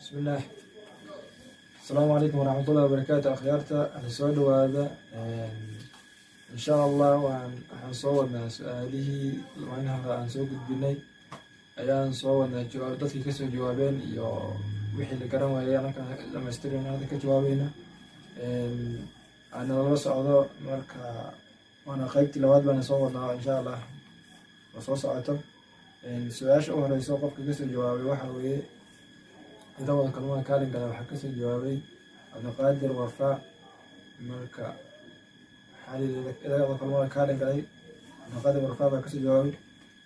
Bismillaah. Asalaamu calaykum waraxmatullahi wabarakaatu. Akhyaarta ala soo dhawaada. Insha Allah waxaan soo wadnaa su-aalihii maalin hore aan soo gudbinay ayaan soo wadnaa, jawaab dadkii kasoo jawaabeen iyo wixii la garan waayay anaka dhamaystirayna, hadda ka jawaabayna aan nala socdo. Marka waana qeybtii labaad baana soo wadnaa, insha Allah oo soo socoto. Su-aasha u horeyso qofka kasoo jawaabay waxa weeye inta wada kalmaha kaalin gala. Waxaa kasoo jawaabay Cabdiqaadir Warfaa. Marka waxaa layidhi idaga wada kalmaha kaalin galay, Cabdiqaadir Warfaa baa kasoo jawaabay.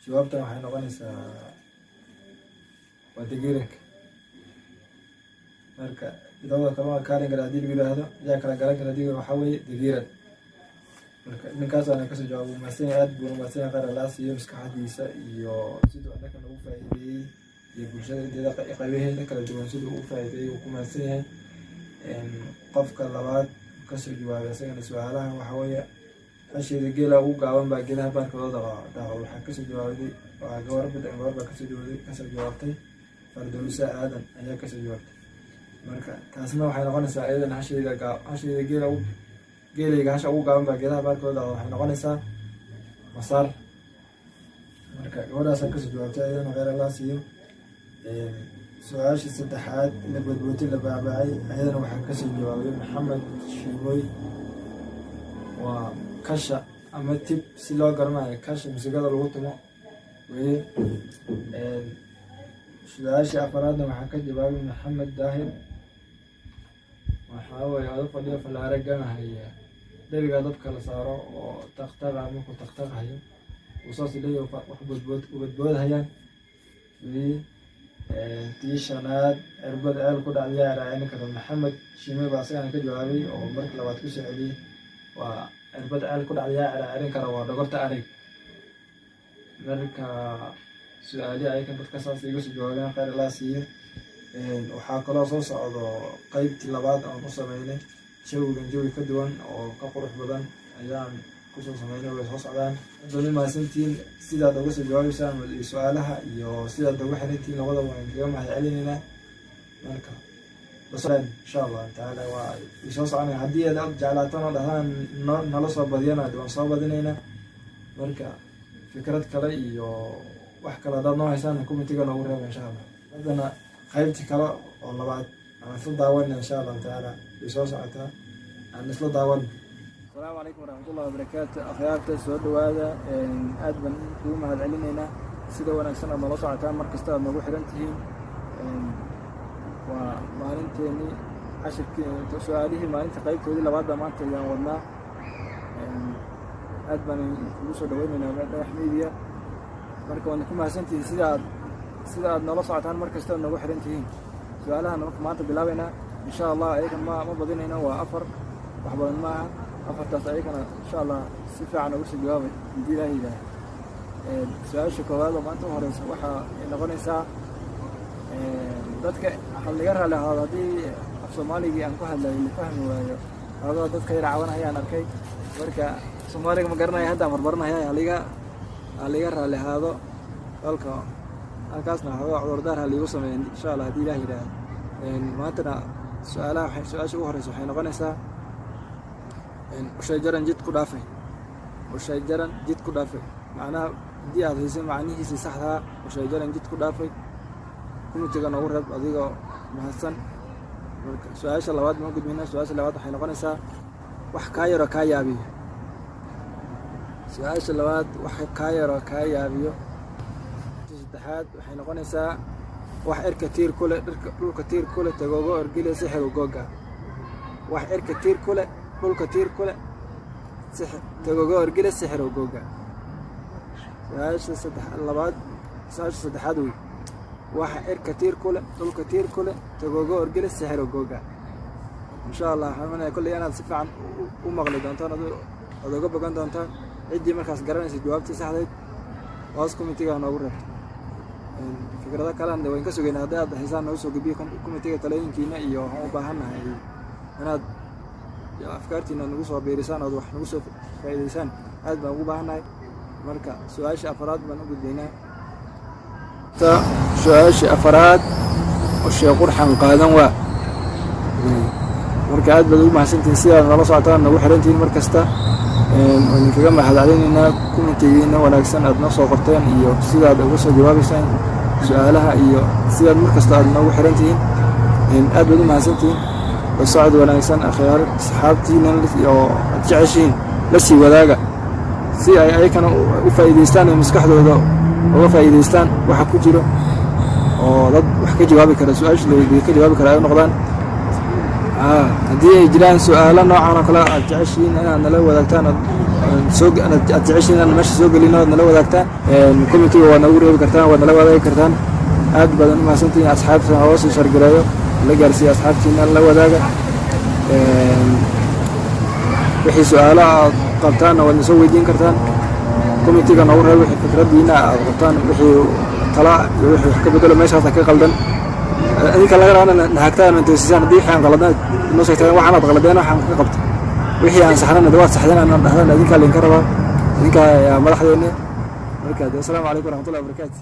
Jawaabtan waxay noqonaysaa waa dagiiranka. Marka idawada kalmaha kaalin gala haddii lagu yidhaahdo, yaa kala garan kara hadii waxaa weeye dagiiran. Marka ninkaasaana kasoo jawaabay, mahadsan yahay, aad buuna mahadsan yahay. Khayr Allah siiyo maskaxdiisa iyo siduu annaka nagu faa'iideeyey iyo bulshada inteeda qaybaheeda kala duwan siduu ugu faa'iideeyey, wuu ku mahadsan yahay. Qofka labaad kasoo jawaabay isagana su-aalaha waxaa weeye hasheeda geela ugu gaaban baa geelaha baarkooda dhaco. Waxaa kasoo jawaabay, waa gabar badan, gabar baa kasoo jawaabay, kasoo jawaabtay Fardowsa Aadan ayaa kasoo jawaabtay. Marka taasna waxay noqonaysaa iyadana hasheyda geela ugu geelayga hasha ugu gaaban baa geedaha baarkooda dhaco, waxay noqonaysaa masaar. Marka gabadhaasaa kasoo jawaabtay, iyadana kheyr Allah siiyo. Su-aasha saddexaad, la boodbootay la baabacay, ayadana waxaa kasoo jawaabay Maxamed Shiimoy. Waa kasha ama tib si loo garanayo, kasha misigada lagu tumo weye. Su-aasha afaraadna waxaa ka jawaabay Maxamed Daahir. Waxaa weeye odo fadhiyo fallaare ganahaya, dheriga dabka la saaro oo taqtaqa, markuu taqtaqhayo uu saas leeyahay, wax boodbood boodboodhayaan weye. Tii shanaad, cirbad ceel ku dhacday yaa raacin karo? Maxamed Shime baa isagana ka jawaabay oo markii labaad kusoo celiyey. Waa cirbad ceel ku dhacday yaa raacin kara? Waa dhogorta arig. Marka su-aalihi ayakan dadka saas iga soo jawaabeen, khayr Allah siiyo. Waxaa kaloo soo socdo qeybtii labaad aan ku sameynay jawigan, jawi ka duwan oo ka qurux badan ayaan kusoo sameynay, way soo socdaan. Hadda mahadsantihiin sidaad uga soo jawaabeysaan su-aalaha iyo sidaad ugu xirantihiin, labadaba waan kaga mahad celinaynaa. Marka insha Allahu tacaala waa soo soconaya. Haddii aad jeclaataan oo dhahdaan nala soo badiyana, waan soo badinaynaa. Marka fikrad kale iyo wax kale haddaad noo haysaan, commentiga noogu reeba, insha Allah. Haddana qaybtii kale oo labaad aan isla daawana, insha Allahu tacaala way soo socotaa, aan isla daawana. Asalaamu calaykum waraxmatullahi wabarakaatu. Akhyaarta soo dhawaada, aad baan kugu mahad celinaynaa sida wanaagsan aad noola socotaan, mar kasta aad noogu xiran tihiin. Waa maalinteenii cashirkii, su-aalihii maalinta qaybtoodii labaad baa maanta ayaan wadnaa. Aad baan kugu soo dhaweynaynaa Dhagax Media. Marka waadna ku mahadsantihiin sida aad noola socotaan, mar kasta aad noogu xiran tihiin. Su-aalahan marka maanta bilaabaynaa, insha Allah. Ayakan ma badinayna, waa afar, wax badan ma aha. Afartaas ayakana insha Allah si fiican uga soo jawaabay hadii Ilaah yidhaah. Su-aasha koowaad oo maanta u horeysa waxa ay noqonaysaa, dadka waxaa laga raali ahaado haddii af Soomaaligii aan ku hadlayay la fahmi waayo. Xoogoo dadka yar cawanayaan arkay. Marka Soomaaliga ma garanaya, hadda aan barbaranaya, haliga raali ahaado. Halka halkaasna waxoogaa cudurdaar ha liigu sameeya, insha Allah, haddii Ilaah yidhaahdo. Maantana su-aalaha waxay su-aasha ugu horeysa waxay noqonaysaa ushay jaran jid ku dhaafay. Ushay jaran jid ku dhaafay, macnaha haddii aad hayso macnihiisii saxdaa, ushay jaran jid ku dhaafay, commentiga noogu reeb adigoo mahadsan. Marka su-aasha labaad ma gudbina. Su-aasha labaad waxay noqonaysaa wax kaa yaroo kaa yaabiyo. Su-aasha labaad, wax kaa yaroo kaa yaabiyo. Saddexaad waxay noqonaysaa wax cirka tiir ku leh, dhulka tiir ku leh, tagoogo orgile sixir googa. Wax cirka tiir ku leh, dhulka tiir ku leh, tagoogo orgile sixir googa. Su-aasha saddex labaad, su-aasha saddexaad wey: waxa cirka tiir ku leh, dhulka tiir ku leh, tagoogo orgile sixir googa. Insha Allah waxaan imanaya kolley inaad si fiican u maqli doontaan, aad uga bogan doontaan. Ciddii markaas garanaysa jawaabtii saxdayd hoos commentiga noogu reebto. Fikrado kalena wayn ka sugaynaa. Haddii aad haysaan, noogu soo gudbiyo commentiga talooyinkiina, iyo waxaan u baahannahay inaad afkaartiina nagu soo biirisaan ood wax nagu soo faa'iidaysaan, aad baan ugu baahannahay. Marka su-aasha afaraad baan u gudbaynaa. Su-aasha afaraad. Qorshee qurxan qaadan waa. Marka aad baad ugu mahadsantihiin sidaad nala socotaan, nagu xirantihiin mar kasta. Waan idinkaga mahadcelinaynaa commentigiina wanaagsan aad noo soo qorteen iyo sidaad uga soo jawaabaysaan su-aalaha iyo sidaad mar kasta aad noogu xirantihiin. Aad baad u mahadsantihiin. La socod wanaagsan, akhyaar. Asxaabtiina oo aad jeceshihiin la sii wadaaga si ay ayakana u faa'iidaystaan oo maskaxdooda uga faa'iidaystaan waxa ku jiro, oo dad wax ka jawaabi kara, su-aasha la weydiiyo ka jawaabi kara ay u noqdaan. Haddii ay jiraan su-aalo noocan oo kale aad jeceshihiin inaad nala wadaagtaan, aad jeceshihiin inaad meesha soo gelino, aad nala wadaagtaan, commentiga waad nagu reebi kartaan, waad nala wadaagi kartaan. Aad badan u mahadsantihiin. Asxaabta loo sii share gareeyo, la gaarsiiyo asxaabtiina, la wadaaga. Wixii su-aalo aad qabtaanna waad na soo weydiin kartaan. Commentiga noogu reeb wixii fikraddiina aad qabtaan, wixii tala iyo wixii wax ka bedelo meeshaasa ka qaldan. Idinka laga rabaa inaad nahagtaan oo toosisaan. Haddii wixii aan qaladna noo sheegtaan, waxaan aad qaladeen, waxaan ka qabta, wixii aan saxnana de waad saxdeen aan dhahdaan, idinkaa laydinka rabaa, idinkaa ayaa madaxdeena. Marka de, asalaamu calaykum waraxmatullahi wabarakaatu.